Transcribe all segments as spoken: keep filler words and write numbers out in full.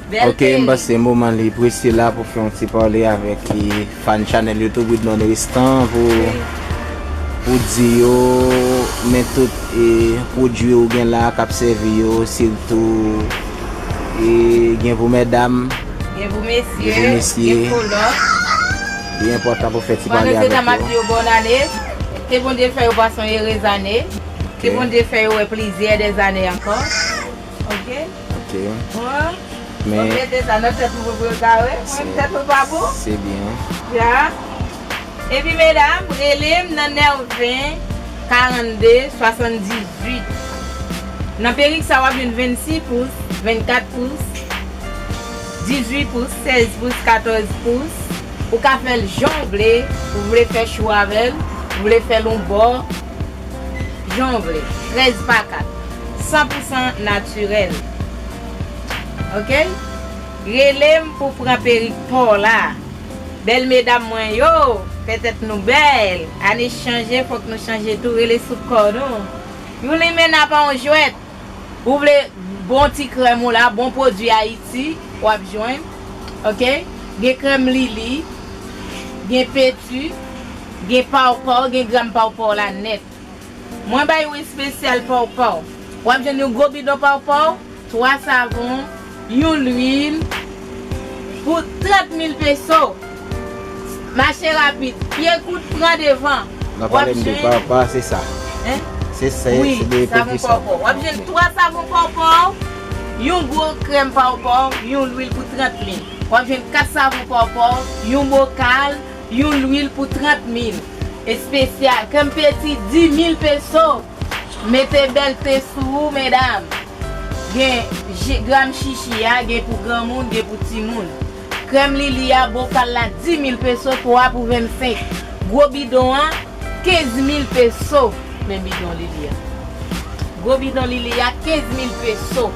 Ok, m panse moman li prese la pou fè yon ti pale avèk e, fan chanèl YouTube Widnon Restan pou, pou di yo men tout e, pwodui ou gen la k ap sèvi yo, sitou e, gen pou medam, gen pou mesye, gen pou mesye, gen pou lòt. Li enpòtan pou fè ti pale avèk yo. Pandan se tan m ap di yo bòn ane, ke Bondye fè yo pase yon erez ane, ke Bondye fè yo wè plizyè dèzane ankò. Ok? Ok. Bon. Men mete sa nan tèt mwen pou yo ka wè. Mwen tèt mwen pa bon. Se byen. Ya. Epi medam, rele m nan nèf ven karannde swasanndizwit. Nan perik sa w ap jwenn vennsis pous, vennkat pous, dizuit pous, sèz pous, katòz pous. Ou ka fè l jan w vle, ou vle fè chou avè l, ou vle fè l yon bò, jan w vle. Trèz pa kat. San pou san natirèl. Ok? Rele m pou pran perik pa w la. Bèl medam mwen yo, fè tèt nou bèl. Ane chanje, fòk nou chanje tou, rele sou kò nou. Yon limena pa yon jwèt. Ou vle bon ti krèm ou la, bon pwodui Ayiti, w ap jwenn. Ok? Gen krèm Lili, gen Peti, gen Pawpaw, gen gram Pawpaw la nèt. Mwen bay ou espesyal Pawpaw. W ap jwenn yon gwo bidon Pawpaw, twa savon, yon lwil, pou trant mil peso. Mache rapid, pye kout pran devan. W ap jwenn. Nan pale m de Pawpaw, se sa. Hein? Se sa, wi, se de savon Pawpaw. W ap jwenn twa savon Pawpaw, yon gwo krèm Pawpaw, yon lwil pou trant mil. W ap jwenn kat savon Pawpaw, yon bokal, yon lwil pou trant mil. Espesyal, krèm Peti, dis mil peso. Mete bèlte sou ou, medam. Gen je- gram chichi a, gen pou granmoun, gen pou timoun. Krèm Lili a, bokal la, dis mil peso, twa pou vennsenk. Gwo bidon an, kenz mil peso. Men bidon Lili a. Gwo bidon Lili a, kenz mil peso.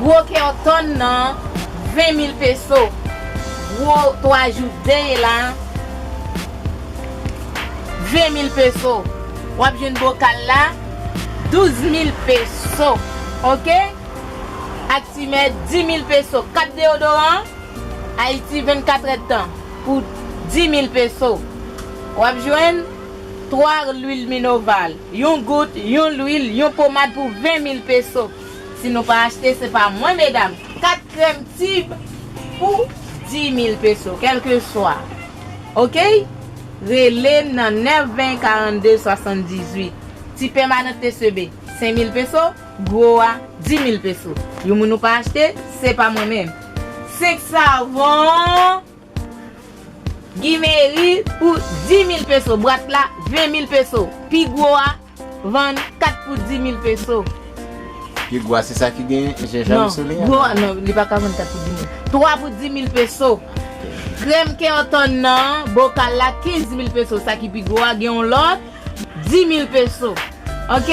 Gwo Kelton nan, ven mil peso. Gwo twa jou dèyè la, ven mil peso. W ap jwenn bokal la, douz mil peso. Ok? Ak ti mè, dis mil peso. Kat deyodoran, Ayiti vennkat èdtan, pou dis mil peso. W ap jwenn twa lwil Minoval, yon gout, yon lwil, yon pomad pou ven mil peso. Si nou pa achte, se pa mwen, medam. Kat krèm tib pou dis mil peso, kèlkeswa. Ok? Rele m nan nèf ven karannde swasanndizwit. Ti pèmanan T C B, senk mil peso, gwo a, dis mil peso. Yon moun ou pa achte, se pa mwen menm. Senk savon Guy Méry pou dis mil peso. Bwat la, ven mil peso. Pi gwo a, vann kat pou dis mil peso. Pi gwo a, se sa ki gen jenjanm sou li an? Non, gwo a, non, li pa ka vann kat pou dis mil. Twa pou dis mil peso. Krèm Kelton nan, bokal la, kenz mil peso. Sa ki pi gwo a, gen yon lòt, dis mil peso. Ok?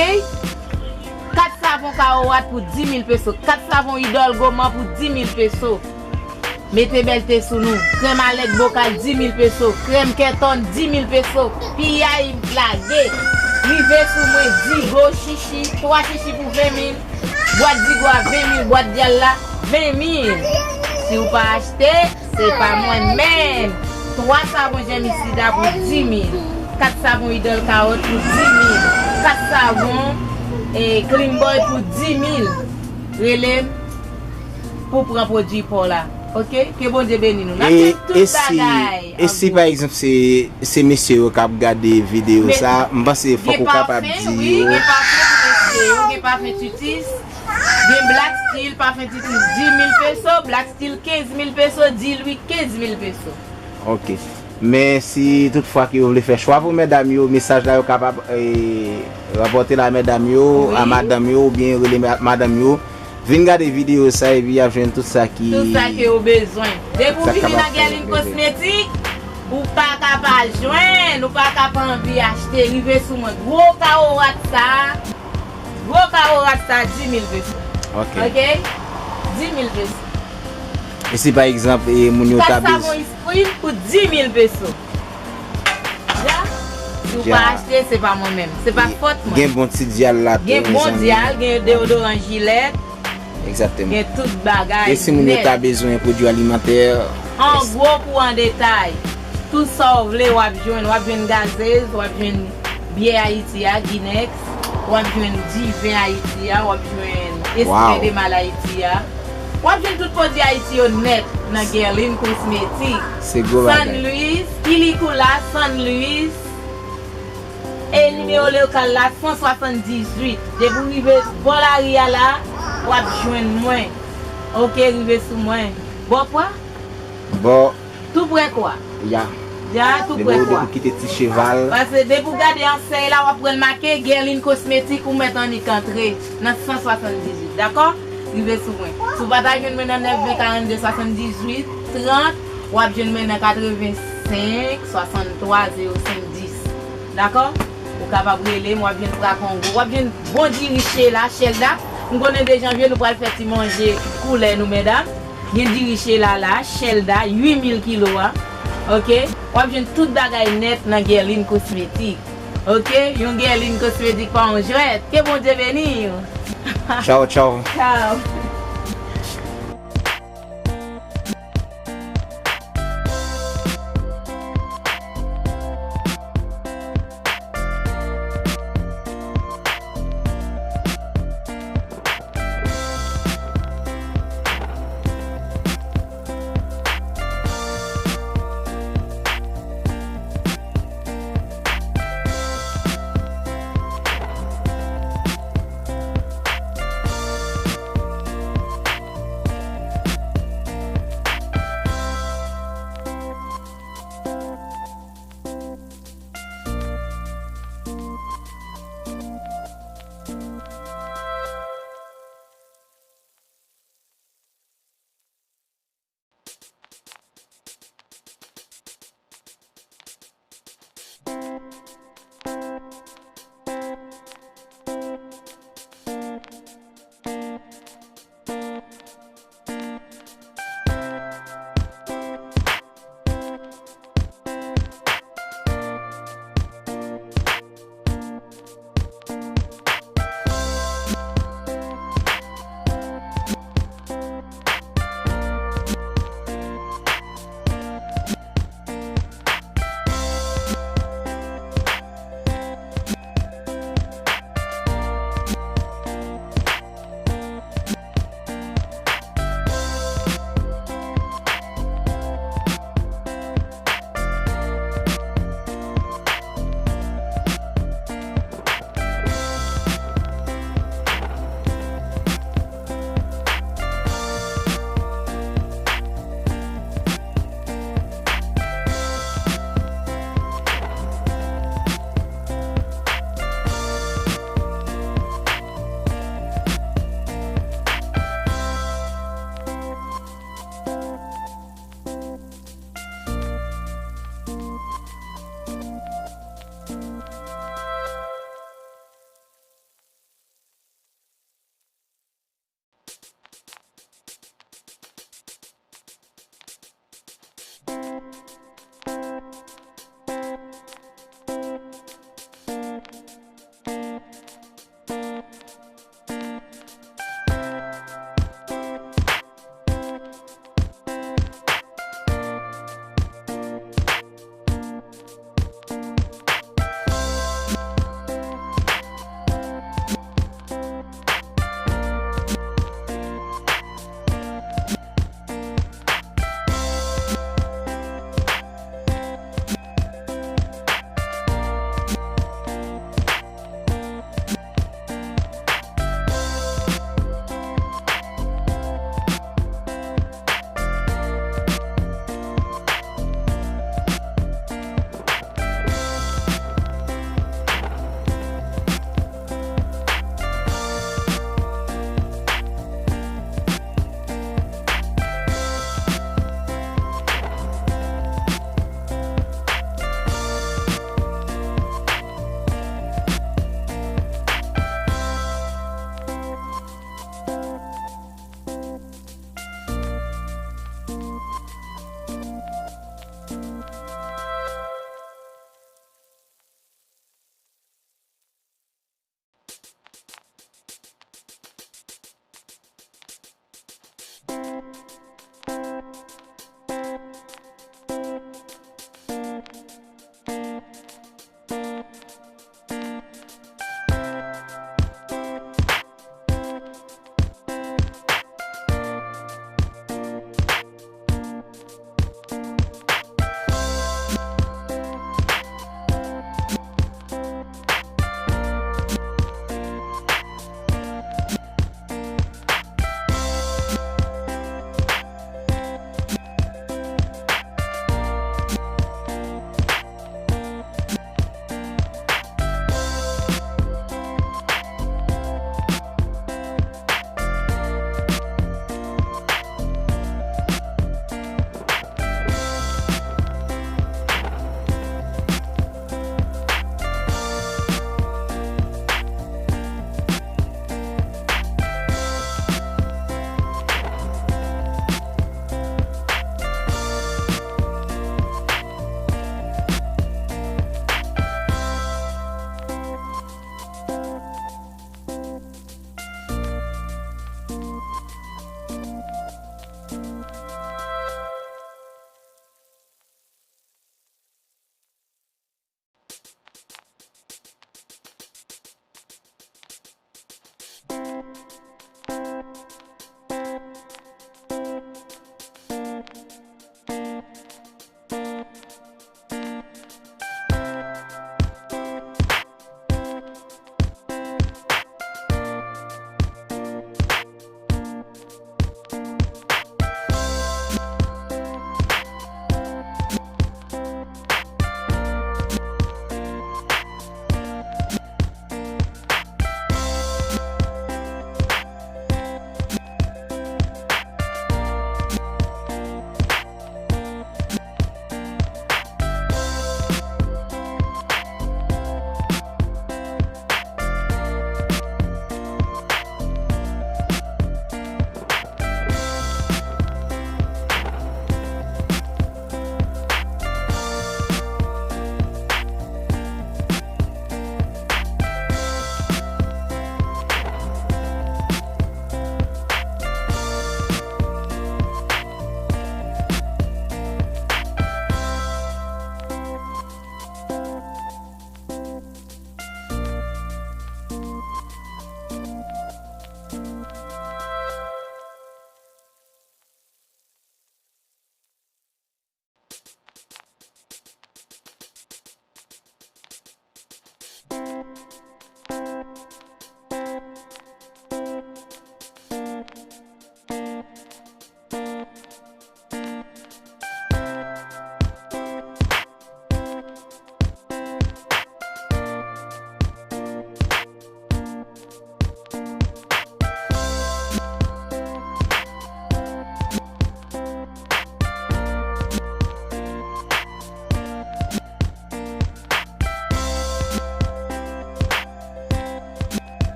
Kat savon Kaworat pou dis mil peso. Kat savon Idòl Goman pou dis mil peso. Mete bèlte sou nou. Krèm Alèk bokal dis mil peso. Krèm Kelton dis mil peso. Piyay lage. Rive sou mwen, Digo, chichi, twa chichi pou ven mil. Bwat Digo a ven mil, bwat Dyal la ven mil. Si w pa achte, se pa mwen menm. Twa savon jèmisida pou dis mil. Kat savon Idòl Kawòt pou dis mil. Kat savon, eh, Clean Boy pou dis mil. Rele m pou pran pwodui pa w la. Ok? Ke Bondye beni nou. N ap jwenn tout bagay an gwo. E si, pa egzanp, se, se mesye yo k ap gade videyo sa, m panse fòk ou kapab di yo. Gen pafen, wi, gen pafen pou mesye yo, gen pafen Tutis. Gen Black Steel, pafen Tutis, dis mil peso, Black Steel, kenz mil peso, Diluik, kenz mil peso. Ok. Men si toutfwa ke yo vle fè chwa pou medam yo, mesaj la yo kapab, eh, rapòte l a medam yo, a madanm yo, oubyen rele ma-, madanm yo. Vin gade videyo sa epi y ap jwenn tout sa ki, tout sa ke yo bezwen. Depi w vini nan Guerline Cosmétique, ou pa ka pa jwenn, ou pa ka pa anvi achte, rive sou mwen. Gwo Kaworat sa, gwo Kaworat sa, dis mil peso. Ok. Ok? Dis mil peso. E si pa egzanp, e, moun yo ta bezwen. Kat savon Spring pou dis mil peso. Ya? Si w pa achte, se pa mwen menm. Se pa fòt mwen. Gen bon ti dyal la tou, mezanmi. Gen bon dyal, gen deyodoran Gillette. Egzakteman. Gen tout bagay nèt. E si moun yo ta bezwen pwodui alimantè? An gwo kou an detay. Tout sa w vle, w ap jwenn. W ap jwenn gazez, w ap jwenn byè Ayiti a, Ginex, w ap jwenn diven Ayiti a, w ap jwenn espre de mal Ayiti a. W ap jwenn tout pwodui Ayiti yo nèt nan Guerline Cosmétique. Se gwo bagay. San Luis, Pilikula, San Luis. E nimewo lokal la, san swasanndizwit. Depi w rive bò lari a la, w ap jwenn mwen. Oke, rive sou mwen. Bò kwa? Bò. Tou prè kwa? Ya. Ya, tou prè kwa. Depi w kite Ti Cheval. Paske depi w gade ansèy la, w ap wè l make Guerline Cosmétique, ou mèt annik antre nan san swasanndizwit, dakò? Rive sou mwen. Si w pa ta jwenn mwen nan nèf ven karannde swasanndizwit trant, w ap jwenn mwen nan katrevensenk swasanntwa zewo senk dis. Dakò? Ou kapab rele m, w ap jwenn Frakongo, w ap jwenn bon diri Chela, Chelda. M konnen de janvye nou pral fè ti manje koulè nou, medam. Gen diri Chela la, Chelda, uit mil kilo a. Oke? W ap jwenn tout bagay nèt nan Guerline Cosmétique. Oke? Yon Guerline Cosmétique pa yon jwèt. Ke Bondye beni w. Tchaw, tchaw. Tchaw.